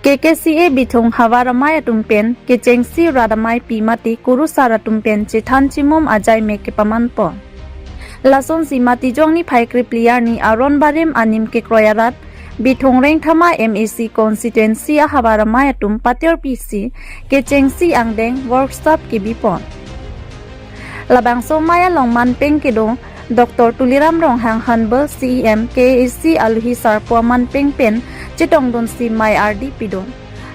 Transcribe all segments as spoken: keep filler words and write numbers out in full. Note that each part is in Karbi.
K K C A Bithung havar amei atum pen kechengsi rat amei pi mate kurusar atum pen chethan chimum ajai mek kepaman pon. Lasonsi Matijong niphai krepli arni Aron Barim anim kekroi arat Bithung Rengthama M A C constituency ahavar amei atum patirpi si kechengsi angdeng workshop kebi pon. Labangso amei along manpeng kedo Doctor Tuliram Ronghang hanbel C E M K A A C alohi sarpo amanpeng pen chetongdunsi mei ardi pidun.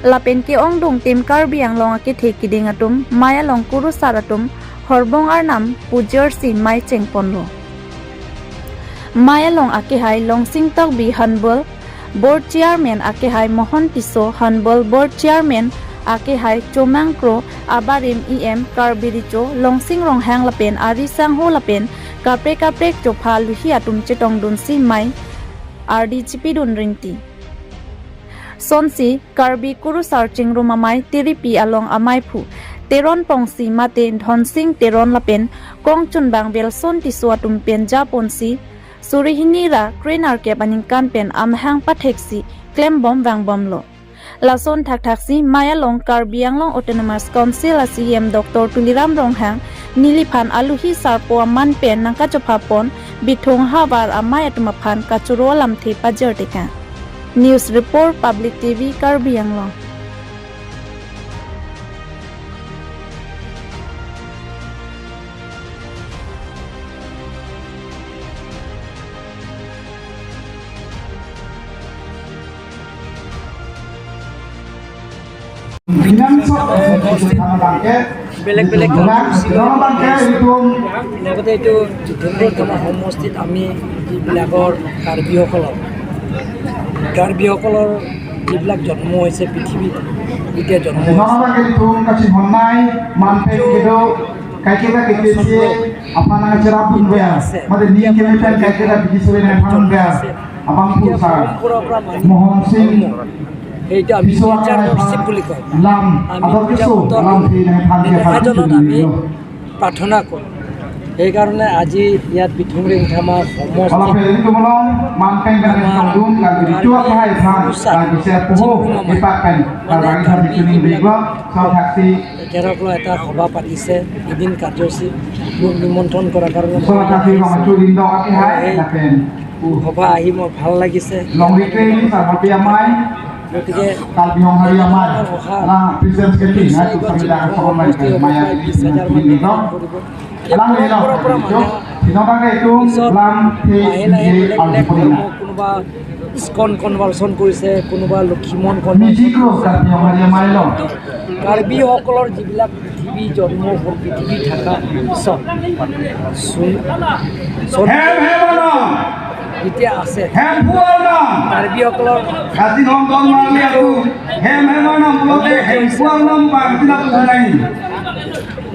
Lapen ke-ongdung tim Karbi Anglong akethe kiding atum mei along kurusar atum horbong arnam pujirsi mei chengponlo. Mei along akehai Longsing Tokbi hanbel board chairman, akehai Mohon Tisso hanbel board chairman, akehai Chomang Kro, abarim E M Karbi Recho Longsing Ronghang lapen ari sangho lapen kaprek kaprek chopha luhi atum chetongdunsi mei ardi chipidun rinti. Sonsi Karbi kurusar chingrum amei tiripi along ameiphu Teron Pongsi mate Dhonsing Teron lapen kongchunbang Wilson Tisso atum pen japonsi suri hini ra kre-nerkep aningkan pen amahang patheksi klembom vangbomlo. Lason thakthaksi mei along Karbi Anglong Autonomous Council a C E M Doctor Tuliram Ronghang neliphan alohi sarpo aman pen nangkachopha pon Bithung havar amei atum aphan kachoro alamthe pajir tekang. News report, Public T V, Karbi Anglong. Binang sok, eh, bangke, বেলেগ বেলেগ binang, bangke, itu, লগতে এইটো ডিব্ৰুগড় সমষ্টিত আমি যিবিলাকৰ কাৰ্বিসকলৰ, কাৰ্বিসকলৰ যিবিলাক জন্ম হৈছে পৃথিৱীত, এতিয়া জন্ম binang হৈছে। Bangke itu, kasi honai, manpeng kedo, kaiketa ketesi, aphan nangcherap dun ver. Mate ni kemepen kaiketa bidi sore nangphan ver. Abang Pusar, Mohon Singh, সেইটো আমি Tisso akanai aphan lam, adok keso alamthe nangphan ke aphan nedekhajolot আমি chunilo. প্ৰাৰ্থনা কৰোঁ। সেইকাৰণে আজি ইয়াত বিথুং ৰেংথামা সমষ্টিত Alaphe itu malom, manpeng dan আমাৰ tongdung, dan itu apa hai phan, Pusat, dan bisa puhu, যিটো আমাৰ ipak pen, মানে dan bangsa কাৰ্বি bikin যিবিলাক bego, so thaksi তেখেতসকলৰ এটা সভা পাতিছে, এদিন কাৰ্যসূচী, মোক নিমন্ত্ৰণ কৰাৰ কাৰণে so thaksi bang achu lindo ake hai, এই dapen. সভা আহি মোৰ ভাল লাগিছে। Longri kre ini sarpapi amei, গতিকে Karbi Honghari amei, la present sekali, hai tu kami dah kawan lain, maya ini dengan ini dong. Lang ini dong, itu, sino bangke itu, lam, the, lahe lahe ye, বেলেগ al beleg dipuni. ধৰ্ম, কোনোবা ISKCON conversion কৰিছে, কোনোবা লক্ষীমন conversion Miji kro, Karbi Honghari amei lo. কাৰ্বিসকলৰ যিবিলাক পৃথিৱী জন্ম হ'ল, পৃথিৱী থকা পিছত চন-, চন-, Hem hem anam. যেতিয়া আছে, Hem phu anam. কাৰ্বিসকলৰ Kasi nonton mali aku. Hem hem anam pulote hem phu anam bang tina punai.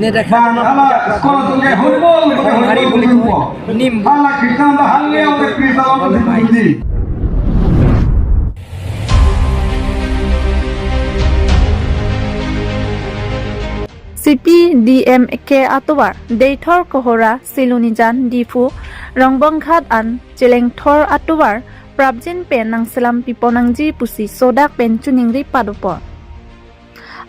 নেদেখা Bang ala sekolah tu ke hormon, hormon tu ke hormon tu ke hormon. নিম Ala kita dah hal ni orang kita orang tu di. C P D M K atovar Deithor, Kohora, Silonijan, Diphu, Rongbonghat an Chelengthor atovar prapjin pen nangselam pipon nangji pusi sodak pen choningri padopon.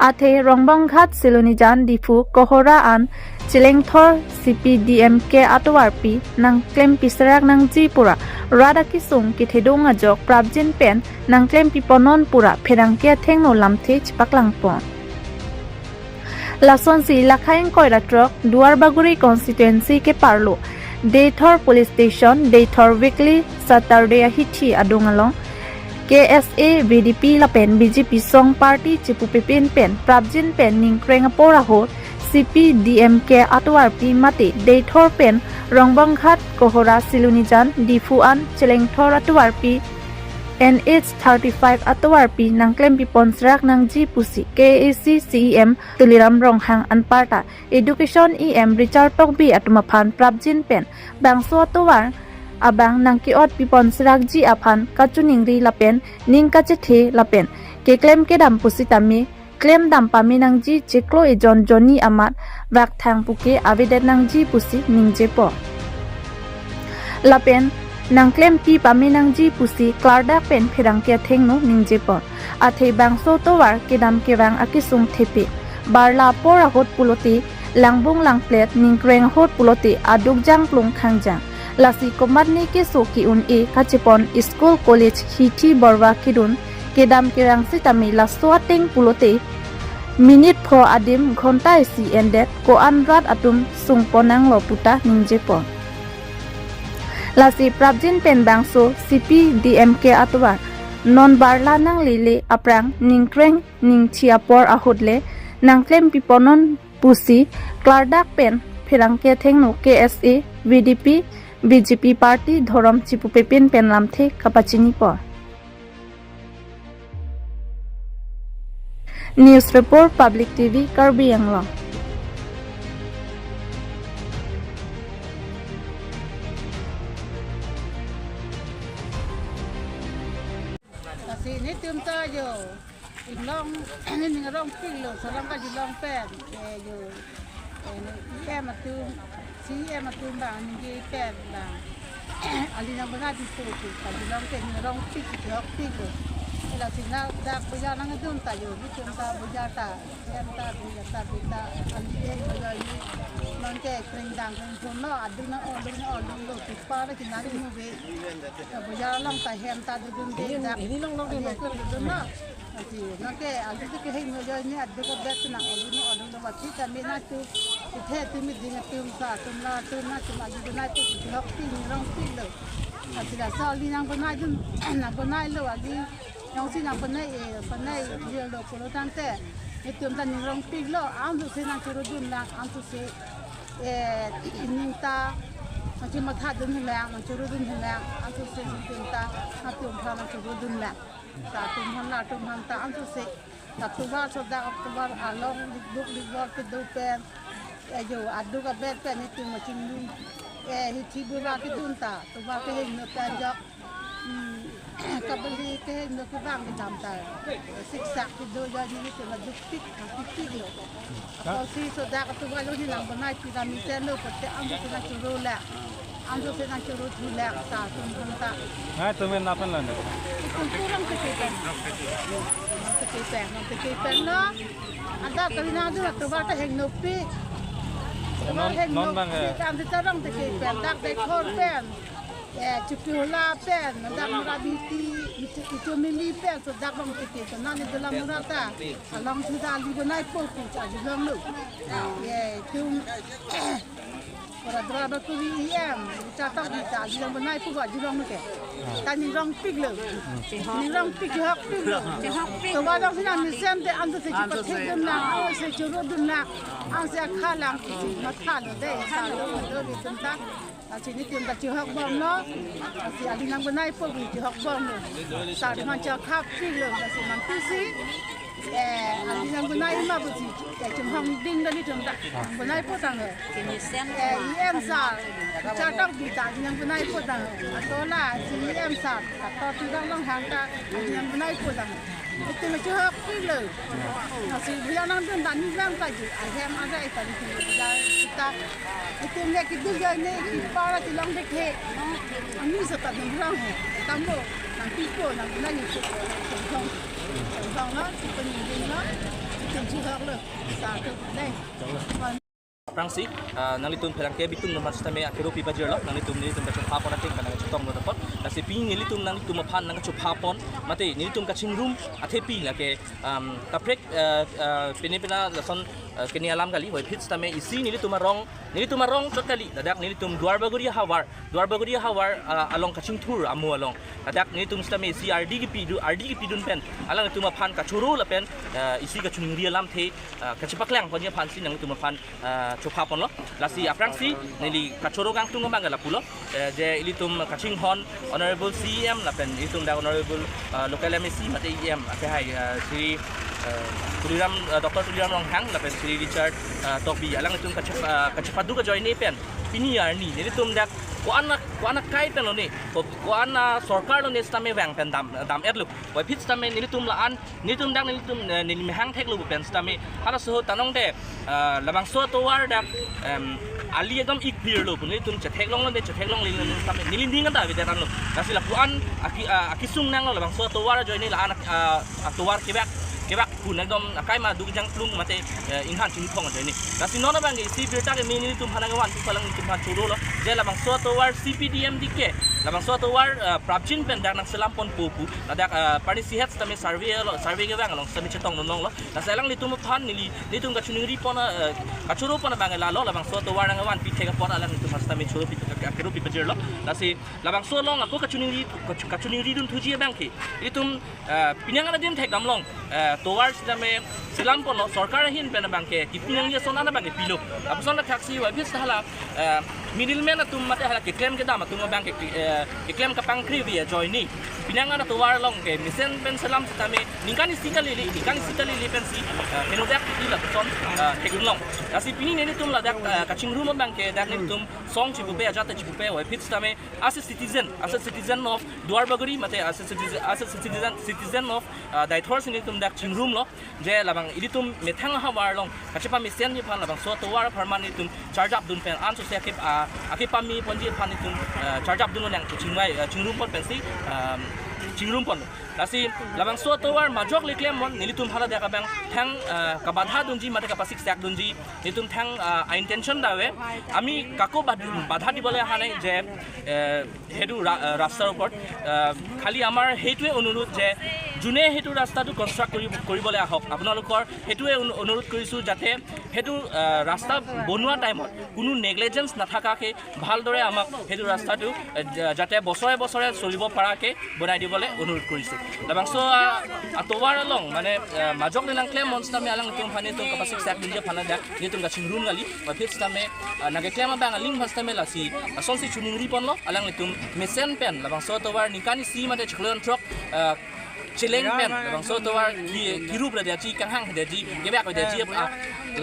Athe Rongbonghat, Silonijan, Diphu, Kohora an Chelengthor C P D M K atovarpi nangklem piserak nangji pura rat akesung kethedung ajok prapjin pen nangklem piponnon pura pherangke athengno lamthe chepaklangpon. Lasonsi lakhai ingkoi ra throk Duar Bagori constituency keparlo Deithor Police Station, Deithor Weekly Saturday ahithi adung along K S A, V D P lapen B J P song party chepupepin pen prapjin pen ningkreng apor ahut C P D M K atovarpi mate Deithor pen Rongbonghat, Kohora, Silonijan, Diphu an Chelengthor atovarpi N H thirty-five atovarpi nangklem pipon serak nangji pusi K A A C C E M Tuliram Ronghang anparta Education E M Richard Tokbi atum aphan prapjin pen bangso atovar abang nangke-ot pipon serakji aphan kachoningri lapen ning kachethe lapen keklem kedam pusitame klem dam pame nangji chiklo ejon jonni amat vakthang puke avedet nangji pusi ningjepo. Lapen nangklempi pame nangji pusi klardak pen pherangke athengno ningjepon. Athe bangso tovar kedam kerang akesung thepi. Barla apor ahut pulote, langbung langplet, ningkreng ahut pulote aduk jangplung khangjang. Lasi komatne keso ke-un-e kachepon school college hithi borwa kedun kedam kerang sitame laso ateng pulote minute pho adim ghonta isi endet ko-an rat atum sungpon nanglo puta ningjepon. Lasi prapjin pen bangso C P D M K atovar non barla nanglele aphrang ningkreng ningthi apor ahut le nangklempiponnon pusi klardak pen pherangke athengno K S A, V D P, B J P party dhorom chipupepin pen lamthe kapachinipon. News report, Public T V, Karbi Anglong. Lasi netum ta jo inglong, ning arongpiklo, sarang kajulong pen, eh, jo, eh, E M atum, C E M atum bang, ningje pen bang. Ali nang bana di po tu, kajulong pen ning arongpik, chihokpiklo. Lasi ladak bojar nangdun ta jo, netum ta bojar ta, hem ta, bojar ta, beta, ali hem bojar ni, nonke kring dang kring thun lo, adung nang olung nang olunglo, kipa na kinari mo be. Bojar along ta hem ta dodunde, dak. Ini long long de, ali long. Dodun lo. Ati, nonke, ali tu keheng mo joi ni, aduk abet nang olung nang olunglo, bati kami na tu, ithe tu mi ding atum sa, atum la, atum na, atum ali benai tu, chihokpik, ning arongpiklo. Ati laso ali nang benaidun, nang benailo, ali nangsi nang benai, eh, benai, jil do pulo tangte, netum ta ning arongpiklo, antu si nangchorudun lang, antu si, eh, ining ta, nangsi mathadun lang, nangchorudun lang, antu si netum ta, atum aphan nangchorudun lang. Ta atum aphan la atum aphan ta antu si. Ta tovar sodak tovar along likduk likbor kedo pen. Eh jo, aduk abet pen netum machingrum. Eh, hithi borwa kedun ta, tovar kehingno pen jok. Hmm, kabali kehingno kevang kedam ta. Siksak kedo jo, netum adukpik, adukpiklo. Ako si sodak tovar lo ni nang benai pyramid lo, pute antu si nangchoro lang. Antu si nangchoro thu lang, ta atum aphan ta. Nangtum pen nangtum pen lo ne? Itum kurang teke pen. Teke pen, teke pen lo. Ada kali nangdun tovar ta hengnopik. Tovar non, non bang, eh, hengnopik, antu ta rong teke pen, dak Deikhor pen. Eh, Chokihola pen, dak Marabiti, itu, itu Mimi pen, sodak bang teke pen. Nani dolam murata. Along sudah ali benai po pu, ta jilonglo. Ye, itum. Para dra ba kuri E M, Richard Tokbi ta, jilong benai pu ba jilong ke. Ta ning arongpiklo. Ning arongpik, chihokpiklo. Chihokpik. Tovar along si nang mesen te antu si chipathe dun lang, antu si choro dun lang, antu si akha lang, mathalo de, sa lo, lo, lo, tum ta. Lasi netum ta chihokbomlo. Lasi ali nang benai po bi chihokbomlo. Sa man chihokpiklo, lasi man tu si. Eh, ali nang benai ma pusi, eh, chunghong ding dali tum ta. Nang benai po tang, eh. Eh, E M sir, Richard Tokbi ta, ali nang benai po tang. Atola, si E M sir, ato Tuliram Ronghang ta, ali nang benai po tang. Itum chihokpiklo. Lasi bojar nangdun ta ni lang ta ju, ahem ada ita di sini bojar kita. Itum le kedo joi ne, kipa ra chelong dekhe. Ami sa ta dun rang ho. Tambo, nangpipo, nang benai ni po, chunghong. Chunghong lo, itum ni lo, itum chihoklo. Sa tu, ne. Aphrangsi, ah, nanglitum pherangke abitung non sitame akero pipajirlo, nanglitum nelitum kachepha pon ateng pen nangchetong lo dapot. Lasi pini nelitum nanglitum aphan nangchepha pon, mate nelitum kachingrum athepi lake, um, kaprek, ah, ah, pine pina lason, ah, kini alam kali, puvoiphit sitame isi nelitum arong, nelitum arong chot kali, ladak nelitum Duarbagori havar, Duarbagori havar, ah, along kachingthur amo along. Ladak nelitum sitame isi ardi kepidun, ardi kepidun pen, alangtum aphan kachoro lapen, ah, isi kachiningri alamthe, ah, kachepaklang ponji aphansi nangtum aphan, ah, chepha ponlo. Lasi aphrangsi neli kachoro kangtung abang lapulo. Eh, je ilitum kachinghon Honorable C E M lapen ilitum dak Honorable, ah, local M A C mate E M, ake hai, ah, Shri, ah, Tuliram, ah, Doctor Tuliram Ronghang lapen Shri Richard, ah, Tokbi, alangtum kachep-, ah, kachepaduk ajoine pen pini arni nelitum dak ko-an, ko-an akai pen lone, ko-, ko-an asorkar lone sitame vang pen dam, dam-etlo. Puvoiphit sitame nelitum la-an, nelitum dak nelitum, eh, neli mehang theklo pen sitame. Halaso tanong de, eh, labangso atovar dak, em, Ali ekdom ik phir lo pu nelitum chetheklonglo de, chetheklongle lo tame neli ning anta avedet anlo. Lasi lapu-an aki, ah, akesung nanglo, labangso atovar ajoine la-an, ah, atovar kevak, kevak phun ekdom akai ma duk jang plung mate, eh, inghan chingthong ajoine. Lasi non abangke isi birta keme nelitum aphan nangkevanpi aphan alanglitum aphan chorolo. Je labangso atovar C P D M D K, labangso atovar, ah, prapjin pen dak nangselam ponpo pu. Ladak, ah, parni sihet sitame survey lo, survey kevang along sitame chetongdun longlo. Lasi alanglitum aphan neli, nelitum kachiningri pon, eh, kachoro pon abang lalo, labangso atovar nangkevanpi thek apot alanglitum aphan sitame choro pi, akero pi pajirlo. Lasi labangso along ako kachiningri, kachu-, kachiningridun thuji abangke, itum, eh, pini angan adim thekdam long, eh, tovar sitame selam ponlo, sorkar ahin pen abangke kipi nangji ason an abangke pilo. Lapuson thaksi Y P S hala, eh, middleman atum mate hala keklem kedam atum abangke, eh, keklem kapangkri vi ajoine pini angan atovar along ke mesen pen selam sitame ningkan isi kalili, ningkan isi kalili pensi, eh, henodak kiti lapuson, eh, theklong. Lasi pini nelitum ladak, eh, kachingrum abangke dak nelitum song chipupe, ajat chipupe, Y P S tame as a citizen, as a citizen of Duarbagori mate as a citizen, as a citizen, citizen of, uh, Deithor si nelitum dak chingrumlo. Je labang ilitum methang ahavar along kachepamesenji aphan labangso atovar apharman nelitum charge up dun pen ansose akep, ah, akepame ponji aphan nelitum, ah, charge up dunlo nang chingvai, ah, chingrum pon pensi, ah, chingrum pon. Lasi labangso atovar majok le klem mon, nelitum hala dak abang thang, ah, kabadha dunji mate kapasiksak dunji, nelitum thang, ah, intention ta ave. আমি কাকো বাধা, বাধা দিবলৈ অহা নাই যে, এ, সেইটো ৰা-, ৰাস্তাৰ ওপৰত, আহ, খালি আমাৰ সেইটোৱে অনুৰোধ যে যোনে সেইটো ৰাস্তাটো কনষ্ট্ৰাক্ট কৰি, কৰিবলৈ আহক, আপোনালোকৰ সেইটোৱে অনু-, অনুৰোধ কৰিছোঁ যাতে সেইটো, আহ, ৰাস্তা বনোৱা টাইমত কোনো নেগলিজেঞ্চ নাথাকাকৈ ভালদৰে আমাক সেইটো ৰাস্তাটো, আহ, যা-, যাতে বছৰে বছৰে চলিব পৰাকৈ বনাই দিবলৈ অনুৰোধ কৰিছোঁ। Labangso, ah, atovar along, mane, ah, majok le nangklem mon sitame alangtum aphan nelitum kapasiksak dunji aphan ladak nelitum kachingrum kali, Y P S tame, ah, nangkeklem abang aling aphan sitame lasi, ah, asonsi chiningri ponlo, alanglitum mesen pen labangso atovar ningkan isi mate chiklo throk, ah, cheleng pen labangso atovar ki, kirup ra diaji, kanghang diaji, kevak diaji, ah,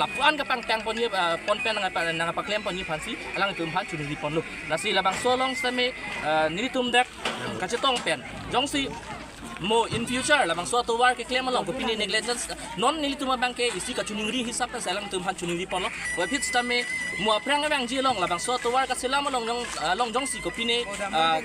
lapu-an kapangtang ponji, ah, pon pen nangpa-, nangpaklem ponji aphansi alanglitum aphan chiningri ponlo. Lasi labangso along sitame, ah, nelitum dak kachetong pen jongsi mo in future labangso atovar keklem along kopine negligence, non nelitum abangke isi kachiningri hisap pen si alangtum aphan chiningri ponlo. Y P S tame mo aphrang abangji along labangso atovar kaselam along jong, along jongsi kopine, ah,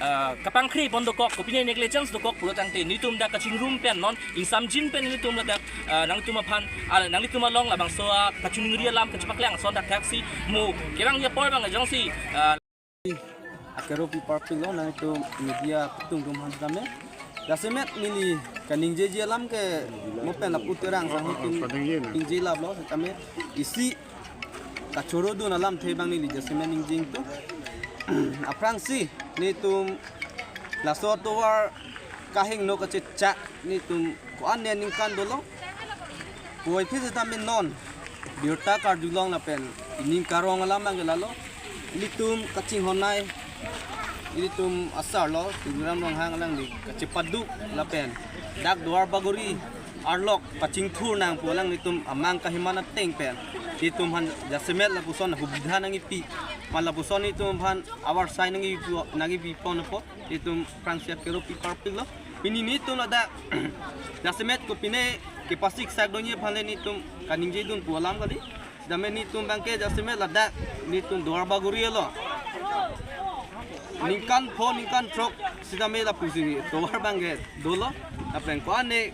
ah, kapangkri pon dokok, kopine negligence dokok pulo tangte nelitum dak kachingrum pen non ingsamjin pen nelitum ladak, ah, nangtum aphan, ah, nangtum along labangso, ah, kachiningri alam kachepaklang ason thakthaksi mo kevangji apor abang jongsi, ah, Akero pi parpiklo nangtum media atum atum aphan tame. Jasemet neli kaningjeji alam ke mo pen lapu Terang Sangho atum ningje laplo tame isi kachoro dun alamthe abang neli jasemet ningje ingtung. Aphrangsi nelitum laso atovar kahingno kachechak nelitum ko-an ne ningkan dolo. Puvoiphit sitame non birta karjulong lapen ining karong alam abangke lalo. Ilitum kachinghon-ai, ilitum asarlo Tuliram Ronghang alangli kachepaduk lapen dak Duarbagori arlok pachingthur nang pu alanglitum amang kahiman ateng pen ilitum aphan jasemet lapuson hubidha nangkipi, aphan lapuson ilitum aphan avar sai nangkipi, nangkipi pon apot ilitum aphrangsi akero pi parpiklo. Pini nelitum ladak jasemet kopine kepasiksak dunji aphan le nelitum kaningje dun pu alam kali. Sitame nelitum abangke jasemet ladak nelitum Duarbagori lo. Ningkan pho ningkan throk sitame lapusi tovar abangke dolo. Lapen ko-an ne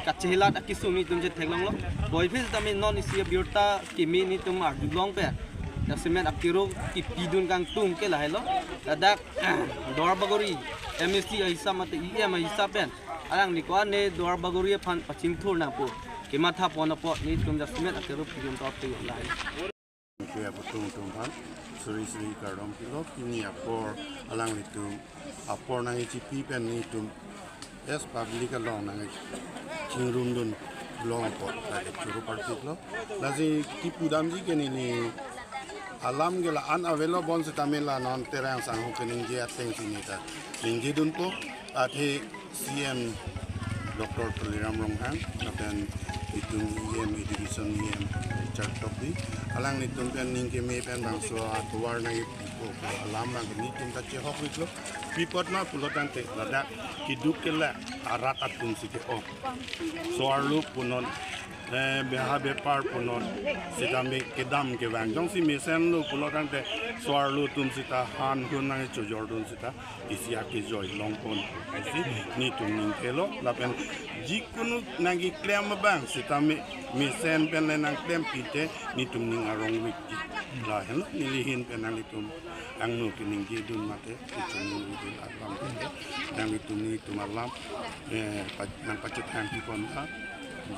kachehelat akesung nelitum chetheklonglo. Puvoiphit sitame non isi birta kimi nelitum arjulong pen jasemet akero kipi dun kangtung ke lahelo. Ladak Duarbagori M A C ahisap mate E M ahisap pen alangli ko-an ne Duarbagori aphan pachingthur nang pu kematha pon apot nelitum jasemet akero pi dun tok pi lahai. Ke aputung tum aphan suri suri kardom pilo, pini apor alanglitum apor nangkechipi pen nelitum as public along nangchingrum dun long apot ta kachoro parpiklo. Lasi kipudamji ke neli alam ke la-an avelo bonsitame la non Terang Sangho keningje atengsi neta ningje dunpo. Athe C M Doctor Tuliram Ronghang lapen itum E M, Education E M Richard Tokbi, alanglitum pen ning keme pen bangso atovar nangkepipo alam abang nelitum ta chehok riklo. Pi apot ma pulo tangte ladak keduk kela arat atumsi ke-ong. So-arlo punon Eh, beha bepar punon sitame kedam kevang jongsi mesenlo pulo tangte soarlo atum sita han hun nangchojordun sita isi akejoi longpon. Isi netum ning kelo lapen jikunu nangkeklem abang sitame mesen pen le nangklem pite netum ning arong wik. Lahenlo nelihin pen nanglitum angno keningjedun mate kechoningjedun alam pen nanglitum netum alam, eh, pa-, nangpachethang kipon tha.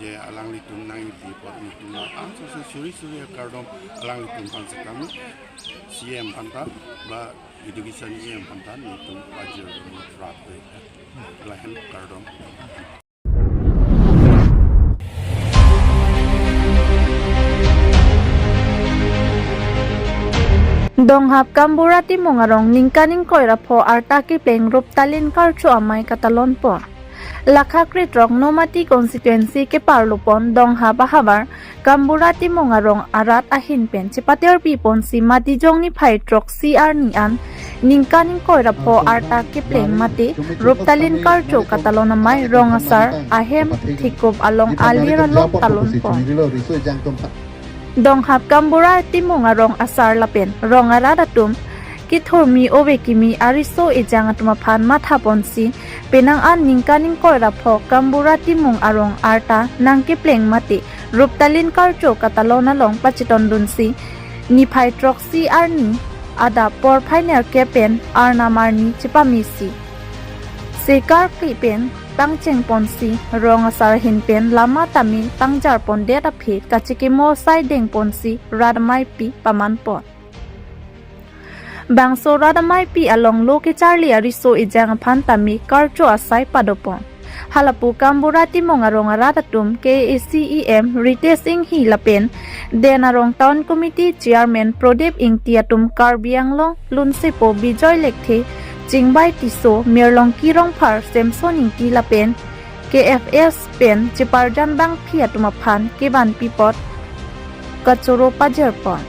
Je alanglitum nangpi apot netum alam so suri suri akardom alanglitum aphan sitame C M aphan ta ba education E M aphan ta netum pajir rap. Lahen kardom. Donghap Kambura Timung arong ningkan ingkoi ra pho arta kepleng Ruptalin Karcho amei katalon pon. Lakha krethrok Nomati constituency keparlo pon Donghap ahavar Kambura Timung arong arat ahin pen chepaterpi ponsi Matijong niphai throksi arni an ningkan ingkoi ra pho arta kepleng mate Ruptalin Karcho katalon amei rong asar ahem thekup along alir along talon pon. Donghap Kambura Timung arong asar lapen rong arat atum kethurmi ove kimi ariso ejang atum aphan matha ponsi penang an ningkan ingkoi ra pho Kambura Timung arong arta nangkepleng mate Ruptalin Karcho katalon along pachetondunsi niphai throksi arni adap porphai nerkep pen arnam arni chepamesi sekar kli pen pangcheng ponsi rong asar ahin pen lama tame pangjar pondet aphi kachikimo saideng ponsi rat ameipi paman pon. Bangso rat ameipi along lo kecharli ariso ejang aphan tame Karcho asai padopon. Halapu Kambura Timung arong arat atum K A A C E M Ritesh Enghi lapen Den Arong Town Committee Chairman Prodip Ingti atum Karbi Anglong lunsepo Bijoy Lekthe, Chingbai Tisso, Mirlongki Rongphar, Samson Ingti lapen K F S pen cheparjan bangphi atum aphan kevanpi apot kachoro pajirpon.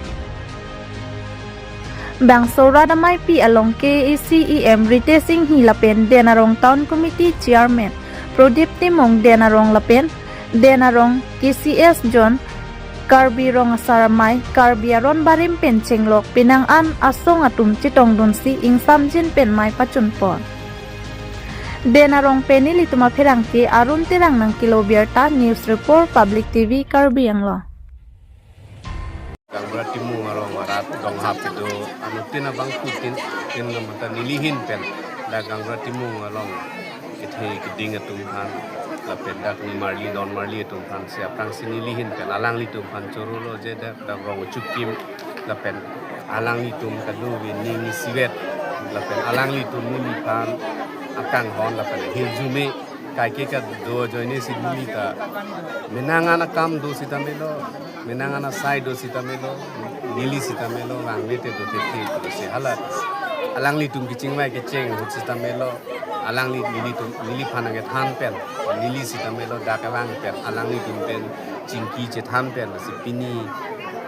Bangso rat ameipi along K A A C E M Ritesh Enghi lapen Den Arong Town Committee Chairman Prodip Timung Den Arong lapen Den Arong K C S John Karbi Rong Asar Amei Karbi Aron Barim pen chenglok penang an asong atum chetongdunsi ingsamjin pen mei pachunpon. Den Arong pen nelitum apherangke Arun Terang nangkelo birta, News Report, Public T V Karbi Anglong. Kambura Timung arong arat Donghap kedo anuttin abang kutin tin namata nelihin pen dak Kambura Timung along kethe keding atum aphan lapen dak nimarli donmarli atum aphan si aphrangsi nelihin pen alanglitum aphan chorolo je dak dak rong chukim lapen alanglitum kadu ning isivet lapen alanglitum neliphan akanghon lapen hirjume kaike kado ajoine si neli ta menang an akam do sita melo, menang an asai do sita melo, neli sita melo, vangvete do tete do si hala. Alanglitum kechingvai kecheng ahut sita melo, alangli nelitum neliphan nangkethan pen, neli sita melo, dak kevang pen, alanglitum pen chingki chethan pen, si pini,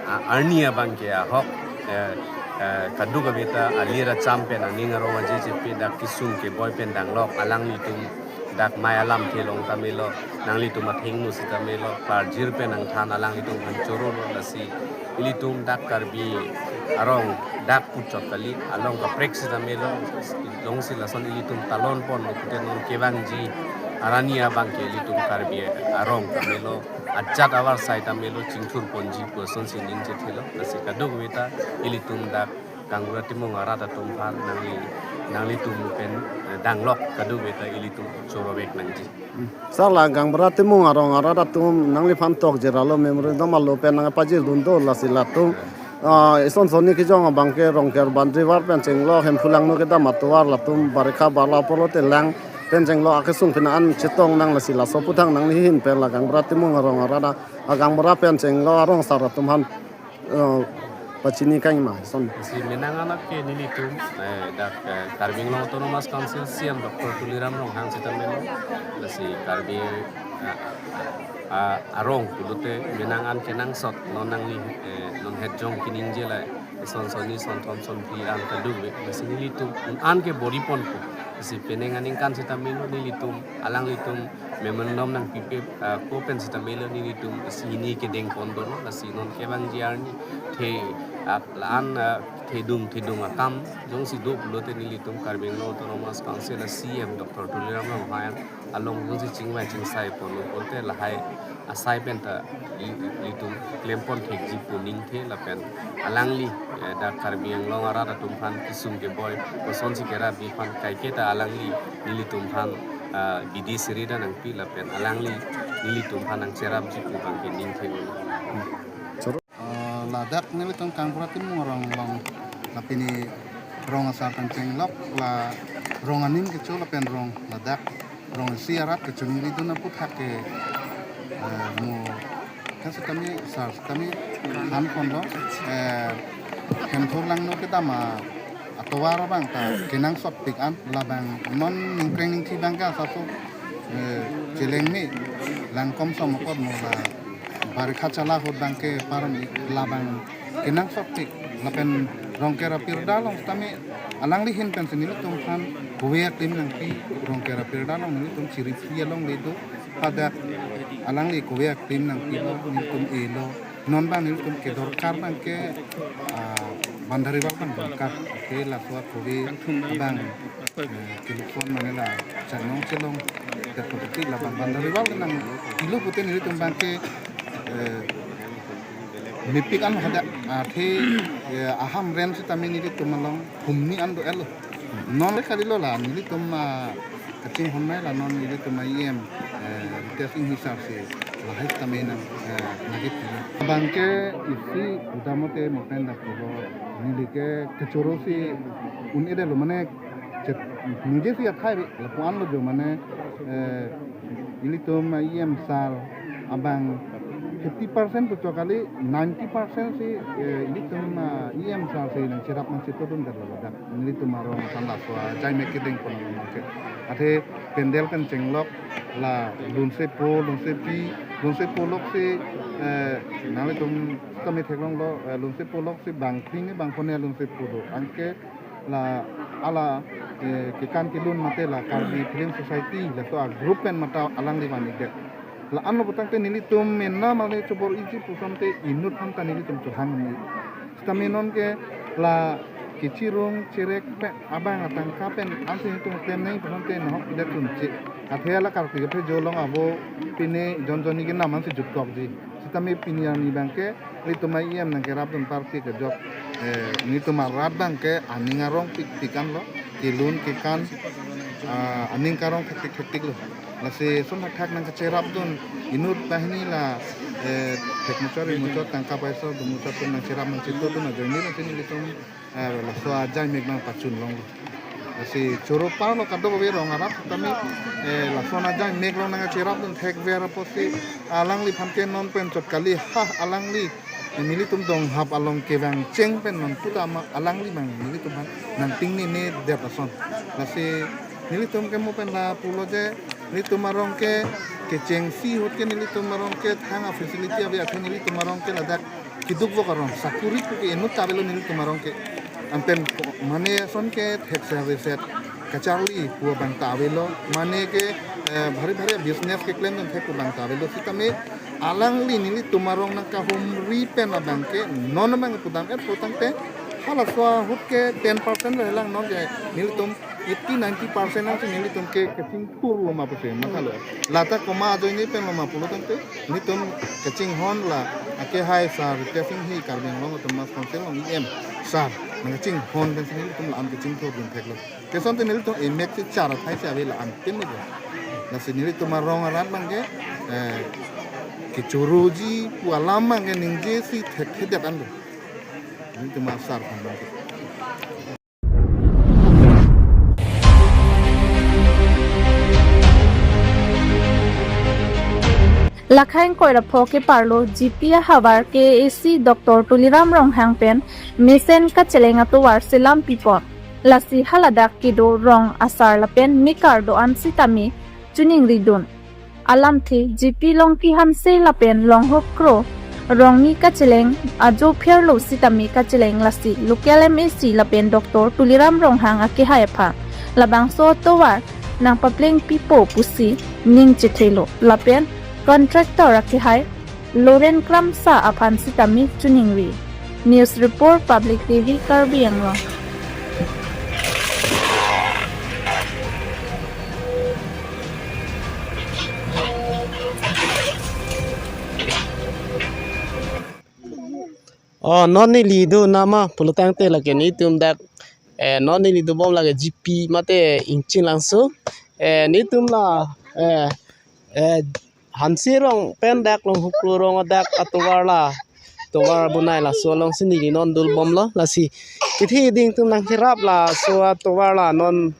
a, arni abang ke ahok, eh, eh, kadokave ta alir acham pen, aning arong aje chepe, dak kesung keboi pen danglok, alanglitum dak mei alamthe along ta melo, nanglitum athengno sita melo, parjir pen nangthan alanglitum aphan chorolo, lasi ilitum dak Karbi arong dak puchot kali, along kaprek sita melo, jongsi lason ilitum talon ponlo pute non kevangji arni abang ke ilitum Karbi arong ta melo, ajat avarsai ta melo, chingthur ponji pu asonsi ning chethelo, lasi kadokave ta ilitum dak Kambura Timung arat atum aphan nangli, nanglitum pen, eh, danglok kadokave ta ilitum chorovek nangji. Sir, la Kambura Timung arong arat atum nangliphan tokjir alo memorandum alo pen nangpajirdun do, lasi latum, ah, ison sonni kejong abang ke Rongker boundary wall pen chenglok, Hemphu Langno kedam atovar latum Barikha barla pulote lang pen chenglok akesung pina an chetong nang, lasi laso aphuthak nanglihin pen la Kambura Timung arong arat a, Kambura pen chenglok arong asar atum aphan, eh, pachini kangma ison. Si menang an ke nelitum, eh, dak, eh, Karbi Anglong Autonomous Council C E M Doctor Tuliram Ronghang sita melo, lasi Karbi, eh, ah, arong pulote menang an kenangsot non nangli, eh, non hetjong keningje la ison sonni son thom son phli an kadokave, lasi nelitum un an ke bor-i ponpo. Si penang aningkan sitame lo nelitum, alanglitum memorandum nangpipe, ah, ko pen sitame lo nelitum isi hini kedeng pon dolo, lasi non kevangji arni the, ah, la-an, ah, thedung, thedung akam jongsi do pulote nelitum Karbi Anglong Autonomous Council a C E M Doctor Tuliram Ronghang along jongsi chingvai chingsai ponlo pulote lahai asai pen ta i-, i-, itum klem pon thekji pu ningthe lapen alangli, eh, dak Karbi Anglong arat atum aphan kesung keboi kosonsi kerapji aphan kaiketa alangli nelitum aphan, ah, bidi siri ta nangpi lapen alangli nelitum aphan nangcherapji pu abangke ningthe un. Ah, ladak nelitum Kangpura Timung arong along la pini rong asar pen chenglok, la rong aning kecho lapen rong ladak rong isi arat kechongri dun aputhak ke, eh, mo kan sitame sar sitame than ponlo, eh, Hemthor Langno kedam atovar abang ta kenangsotpik an labang non ningkreng ningthi abangke asaso, eh, cheleng me lang kom som apot mo la barikha chala ahut abangke param labang kenangsotpik lapen Rongker apirda along sitame alangli ahin pensi nelitum aphan kove aklim nangpi, Rongker apirda along nelitum chiriphi along le do, pada alangli kove aklim nangpilo, nelitum elo, non abang nelitum kedorkar abangke, ah, boundary wall abang dorkar, ke laso akove abang, eh, kelukon mane la chanong chelong, dak kopi labang boundary wall nangpilo pute nelitum abangke, eh, mepik an hadak, athe, eh, ahamren sitame nelitum along humni an do-etlo. Non le kalilo la nelitum, ah, kachinghon mai la non nelitum E M, eh, Ritesh Enghee sar si lahai sitame nang, eh, nangketilo. Abangke isi udamote mo pen dak kobo neli ke kechoro si un-edetlo mane chet ningje si athai ri lapu-an lo jo mane, eh, ilitum E M sar abang fifty percent puchok kali, ninety percent si, eh, ilitum, ah, E M sar si nangcherap nangchetodun det lo ladak. Nelitum arong aphan laso ajai mek kedeng pon abangke. Athe pandal pen chenglok la lunsepo, lunsepi, lunsepo lok si, eh, nanglitum tame theklonglo, eh, lunsepo lok si bang kring bang kone lunsepo do. Anke la ala, eh, kekan kelun mate la Karbi Film Society laso a-group pen mate alangli van-ikdet. La-anlo putangte nelitum mena mane chobor-iji pu asonte inut aphan ta nelitum chohang ni. Sitame nonke la kechirung cherek pen abang atangka pen ansi nelitum klem nangji pu asonte nahok pidet chunche. Athe la Karbi kaphejo along avo pine jon jon ni kenam ansi jutkokji. Sitame pini arni abangke nelitum E M nangkerapdun party kejok, eh, nelitum arat abangke aning arong pikpik anlo, kelun kekan, ah, aning karong thektik thektik lo. Lasi son thakthak nangkacherapdun inut banghini la, eh, thekmuchot rimuchot tangka paisa dumuchot atum nangcherap nangchetodun ajoine lasi nelitum, eh, laso ajai mek nangpachun longlo. Lasi choro parlo kadokave rong arat tame, eh, lason ajai mek along nangcherapdun thekver apotsi alangliphan ke non pen chot kali ha alangli nelitum donghap along kevang cheng pen non puta ma alangli abang nelitum aphan nangpingnine det ason. Lasi nelitum ke mo pen lapulo je nelitum arong ke kechengsi ahut ke nelitum arong ke thang a-facility ave athe nelitum arong ke ladak keduk vok arong sakuri pu ke inut ta avelo nelitum arong ke. Anpen ko-, mane ason ke thek service kacharli pu abang ta avelo. Mane ke, eh, bhari bhari business keklemdun thek pu abang ta avelo. Sitame alangli nelitum arong nangkahumri pen abangke non abang pudam-et putangte halaso ahut ke ten percent lo helang non ke nelitum eighty ninety percent nangsi nelitum ke kachingthurlo ma pusi mathalo. Lata koma ajoine pen lo ma pulo tangte nelitum kachinghon la akehai sar Ritesh Enghee Karbi Anglong Autonomous Council along E M sar nangkachinghon pensi nelitum la-an kachingthurdun theklo. Ke asonte nelitum emek si char athai si ave la-an pen lo. Lasi nelitum arong arat abangke, eh, kechoroji pu alam abangke ningje si thekthedet anlo. Nelitum asar aphan abangke. Lakhang koira pho keparlo G P ahavar K A A C Doctor Tuliram Ronghang pen mesen kacheleng atovar selam pipon. Lasi haladak kedo rong asar lapen mekar do-an sitame choningridun. Alamthe G P Longki Hanse lapen Longhok Kro rongni kacheleng ajo pherlo sitame kacheleng lasi local M A C lapen Doctor Tuliram Ronghang akehai aphan labangso atovar nangpapleng pipo pusi ning chethelo lapen contractor akehai Loren Kramsa aphan sitame choningri. News Report, Public T V, Karbi Anglong. Oh, non neli do nama pulotangte lake netum dak, eh, non neli dobom lake G P mate Ingchinglangso. Eh, netum la, eh, eh, Hanse rong pen dak Longhuklu rong adak atovar la, tovar bonai laso alongsi neli non dulbomlo lasi. Kethe ding tum nangkerap laso atovar la non,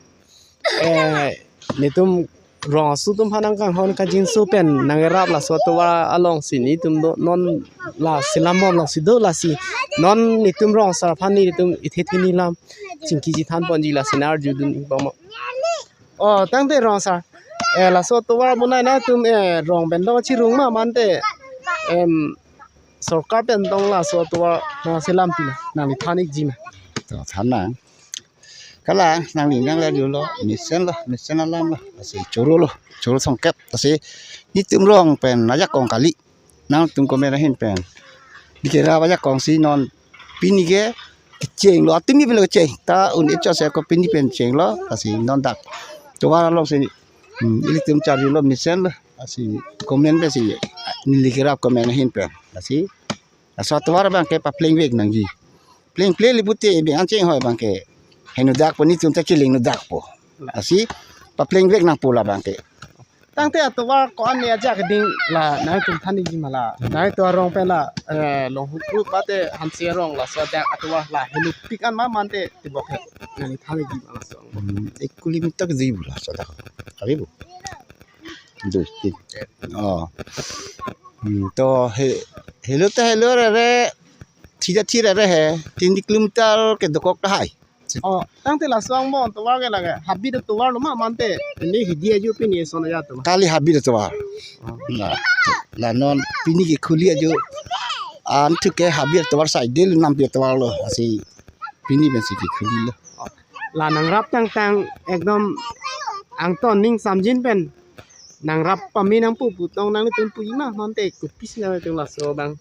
eh, netum rong aso atum aphan nangkanghon kangjinso pen nangkerap laso atovar alongsi netum do non la selambom alongsi do lasi. Non netum rong asar aphan netum ithe thini lam chingki chethan ponji lasi nang-arjudun ikbom. Oh, tangte rong asar. Eh, laso atovar bonai nangtum, eh, rong pen dong chirung ma mante, em, sorkar pen dong laso atovar nangselam pina, nangli than ikji ma? To, than nang. Kalang, nangli nang la dolo, mesenlo, mesen alamlo, lasi chorolo, choro songkep, lasi netum rong pen ajakong kali, nangtum komet ahin pen. Dikera ajakong si non pini ke kechenglo, atumi pen lo kecheng, ta un-e chot si ako pini pen chenglo, lasi non dak tovar alongsi, hmm, ilitum charjulo mesenlo, lasi komet pensi, neli kerap komet ahin pen, lasi. Laso atovar abangke paplengvek nangji. Plengple li pute ebeng an chenghoi abangke heno dakpo, netum ta cheleng no dakpo. Lasi paplengvek nangpo labangke. Tangte atovar ko-an ne ajak ding la nangtum than ikji ma la? Nangtum arong pen la, eh, Longhuklu mate Hanse rong laso adak atovar la henopik an ma mante tibok he nangli than ikji ma laso? Hmm, ek kilometer di bula laso adak. Kali bu. Dui, tin. Oh. Hmm, to he, helo ta helo rere, thida thi rere he, tin kilometer ke dokok tahai. Oh, tangte laso angbong atovar ke lake habit atovar lo ma mante, ini hidi ajo pini eson aja to? Kali habit atovar. Oh. La, la non pini ke khuli ajo. An thu ke habit atovar side lo, nampi atovar lo, lasi pini pensi ke khulilo. Oh, la nangrap tangtang ekdom angton ning samjin pen nangrap pame nangpo pu tong nangtum puji ma mante kopisi nangtum laso abang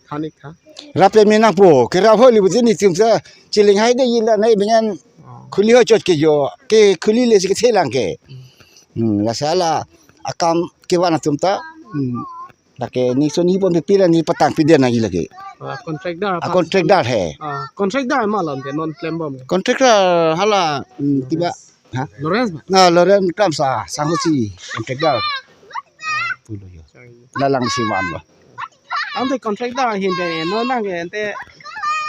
than ik tha? Rap pame nangpo, kerap hoi li pute netum ta cheleng hai de ila nai bengan. Oh. Khuli ho chot ke jo, ke khuli le si kethe lang ke. Hmm, lasi la akam kevan atum ta. Hmm. Lake ning soni pon pipila ne patang piden nangji lake. Ah, contractor. Ah, apa? Contractor he. Ah, contractor ma lom ke non klembom. Contractor hala, hmm, tiba, ha? Lawrence ma? Na, Lawrence Kramsa, sangho si contractor. Pulo jo. Sorry. Lalang si van lo. Ante contractor ahin pen non nang ke ante,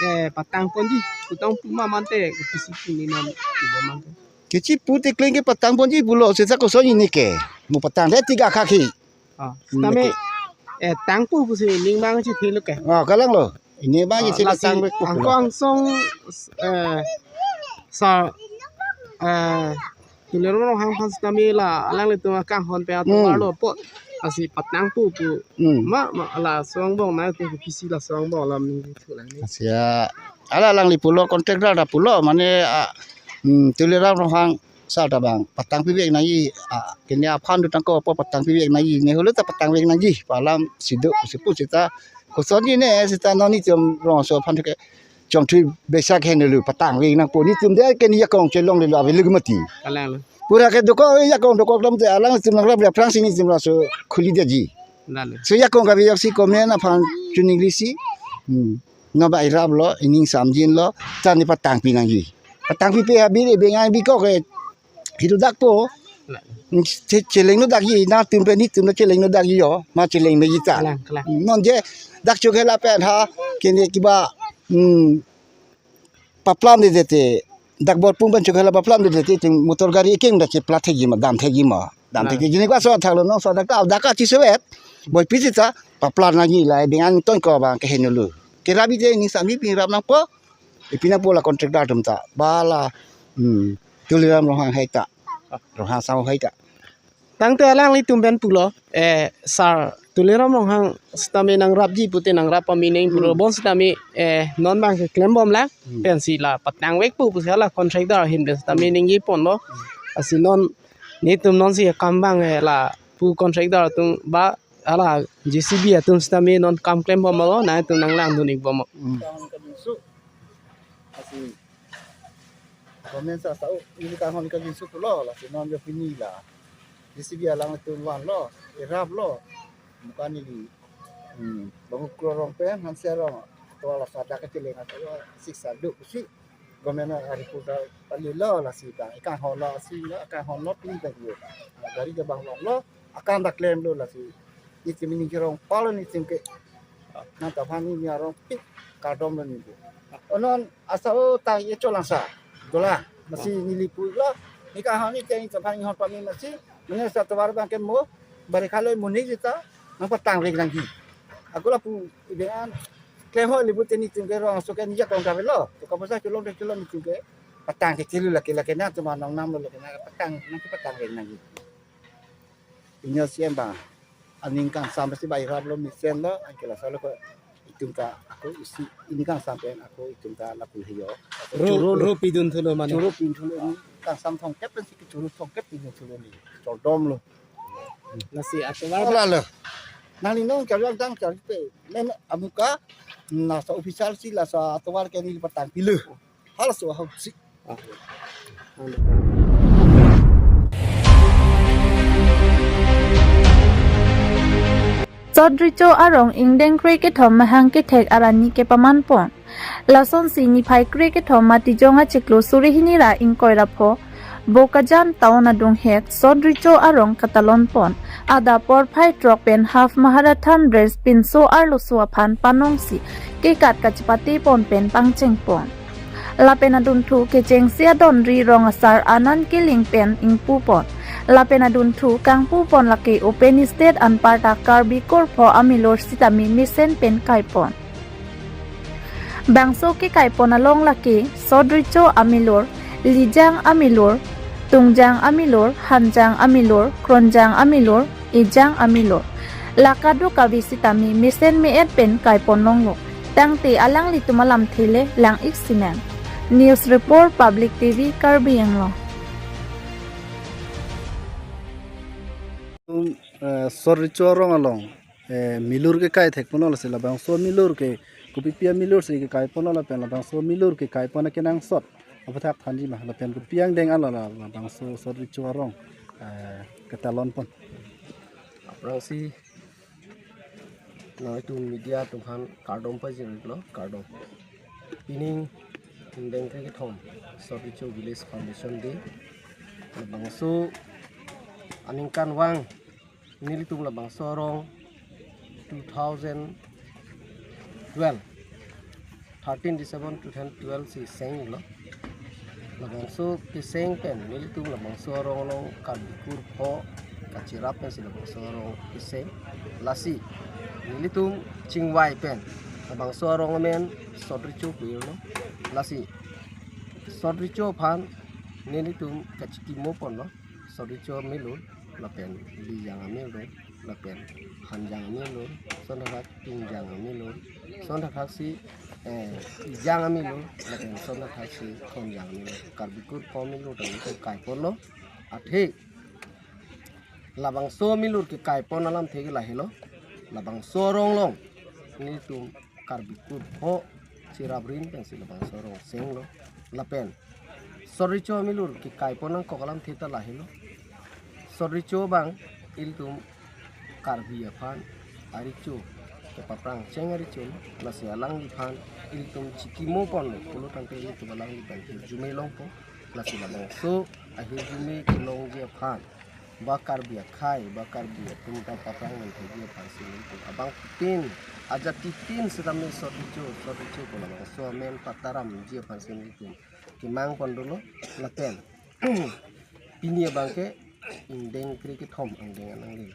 eh, patang ponji, pu tong pu ma mante, kopisi pini non, pu ma mante. Kechipu te kleng ke patang ponji pulo, sesa koson ini ke. Mo patang de tiga kaki. Ah, hmm, sitame, okay. Eh, tangpo pusi ning bang chethelo ke. Ah, kalang lo. Ini bang, ah, chethelo, lasi tangpo pulo. Angko angsong, eh, sa, eh, Tuliram Ronghang aphan sitame la alanglitum akanghon pen atovar, hmm, lo po. Lasi patangpo pu. Hmm. Ma, ma, laso angbong nangtum kopisi laso angbong alam ningje thu lang ni. Lasi ya, ala alangli pulo, contractor ta pulo, mane, ah, hmm, Tuliram Ronghang sar ta bang patang pivek nangji, ah, kene aphan do tangko po patang pivek nangji, ne holo ta patang vek nangji pu alam si do, si pu seta kosonji ne seta non netum rong aso aphan ke chomthui besak henlo patang vek nangpo, netum de kene ajakong chelonglelo ave luk mati. Kalang lo. Pura ke dokok, ajakong dokok dam te alangtum nangrap aphrangsi netum laso khuli detji. Lalo. So ajakong kave ajoksi komet aphan choningri si. Hmm. Non ba irap lo, ining samjin lo, ta ne patang pi nangji. Patang pipe habit ebeng an bikok ke hidu dakpo. Che-, cheleng no dakji, nangtum pen netum no cheleng no dakji jo, ma cheleng meji ta. Kalang, kalang. Non je dak Chokhela pen ha, kene kiba, hmm, paplam de dete, dak Borpung pen Chokhela paplam de dete, tin motor gari ekeng dak chepla thekji ma, dam thekji ma. Dam thekji, jini kwa so thaklo non so dak ta, dak ka chisevet. Boi pisi ta, paplar nangji la, ebeng an ton ko bang ke henlo. Kerap ite ning sami pinrap nangpo. Ipina pu la contractor atum ta. Ba la, hmm, Tuliram Ronghang hai ta. Ronghang Sangho hai ta. Tangte alanglitum pen pulo, eh, sar Tuliram Ronghang sitame nangrapji pute nangrap pame nangji puro, hmm, bonsitame, eh, non abang ke klembomlang, hmm, pensi la patangvek pu pusi la contractor ahin pen sitame, hmm, nangji ponlo. Lasi non nelitum nonsi akam abang, eh, lapu contractor atum ba hala J C B atum sitame non kam klembomlo, nangtum nanglangdun-ikbomlo. Hmm. Lasi government sa sa-o, neli kanghon kajinso pulo, lasi non jo pini la J C B alangtum vanlo, iraplo, mukan neli, hmm, Bangkroi arong pen Hanse arong, to la sa dak kecheleng atau siksa do pusi government a-report ta palilo, lasi ta ikanghon lo, si la kanghon lo pini ta yo. Gari ke bang vanlo, akam ta klemlo, lasi nelitum ningje arong palo nelitum ke. Nangta aphan neli arong pik kardomlo nelitum. O non asa o ta ye cholang sa. Dolang. Lasi neli pulo. Neli kanghon neli teng sa aphan inghon pame lasi. Mane sa tovar abang ke mo. Bari khalo mo neli ta. Nangpatangvek nangji. Ako lapu ibe an. Klem ho libu teni tum ke rong so ke neli jakong kavelo. To kaposa cholong de cholong nelitum ke. Patang ke kelu lake lake nangtum anong namlo lake nangpatang nangpatangvek nangji. Inyo siem ba. Aning kangsam si ba iraplo mesenlo, anke laso lo ko itum ta ako isi, aning kangsam pen ako itum ta lapu heyo. Ro, churu lo. Ro pidun thulo mane. Churu pidun thulo, aning kangsam thomkep pensi kechuru thomkep pidun thulo neli. Chodomlo. Lasi atovar. Ola lo. Nangli non charli tang charli pe. Men amuka, laso official si laso atovar ke neli patangpilo. Halaso ahok si. Sot Recho arong ingdeng kre kethom mahang kethek arni kepaman pon. Lasonsi niphai kre kethom Matijong achiklo suri hini ra ingkoi ra pho, Bokajan town adung het Sot Recho arong katalon pon. Adap porphai throk pen half Maharathan dress pinso arloso aphan panongsi kekat kachepate pon pen pangcheng pon. Lapen adunthu kechengsi adonri rong asar Anand Killing pen ingpu pon. Lapen adunthu kangpu pon lake open stage anparta Karbi kurpho amilur sitame mesen pen kai pon. Bangso kekai pon along lake Sot Recho amilur, Lijang amilur, Tungjang amilur, Hanjang amilur, Kronjang amilur, Ejang amilur. La kadokave sitame mesen me-et pen kai pon longlo. Tangte alanglitum alamthe le lang-ik sinang. News report, Public T V, Karbi Anglong. Um, eh, Sot Recho arong along, eh, milur kekai thek ponlo lasi labangso milur ke kopipi amilur si kekai ponlo lapen labangso milur kekai pon akenangsot aphuthak thanji ma lapen kopi angdeng alo la labangso Sot Recho arong, eh, katalon pon. Aphrangsi nanglitum media atum aphan kardom pajirlo, kardom. Pining ingdeng kre kethom Sot Recho Village Foundation Day. Labangso aningkanvang nelitum labangso arong two thousand twelve, thirteen December two thousand twelve si senglo. Labangso keseng pen nelitum labangso arong along Karbi kurpho kacherap pensi labangso arong keseng. Lasi nelitum chingvai pen labangso arong amen Sot Recho pu-irlo. Lasi Sot Recho aphan nelitum kachikimo ponlo. Sot Recho amilur, lapen Lijang amilur, lapen Hanjang amilur, lason thakthak Tungjang amilur, lason thakthak si, eh, Ejang amilur, lapen lason thakthak si Kronjang amilur. Karbi kurpho amilur tangte kai ponlo. Athe labangso amilur kekai pon alamthe ke lahelo. Labangso arong along nelitum Karbi kurpho cherap rin pensi labangso arong senglo. Lapen Sot Recho amilur kekai pon nangkok alamthe ta lahelo. Sot Recho abang ilitum Karbi aphan arecho, kepaphrang cheng arecho, lasi alangliphan ilitum chikimo ponlo pulo tangte ilitum alangliphan hirjume longpo. Lasi labangso ahirjume kelongji aphan ba Karbi akhei, ba Karbi atum ta paphrang nangkokji aphansi nelitum abangphutin, ajatitin sitame Sot Recho, Sot Recho pu labangso amen pataramji aphansi nelitum kemang pon dolo. Lapen pini abang ke ingdeng kre kethom angdeng anangli.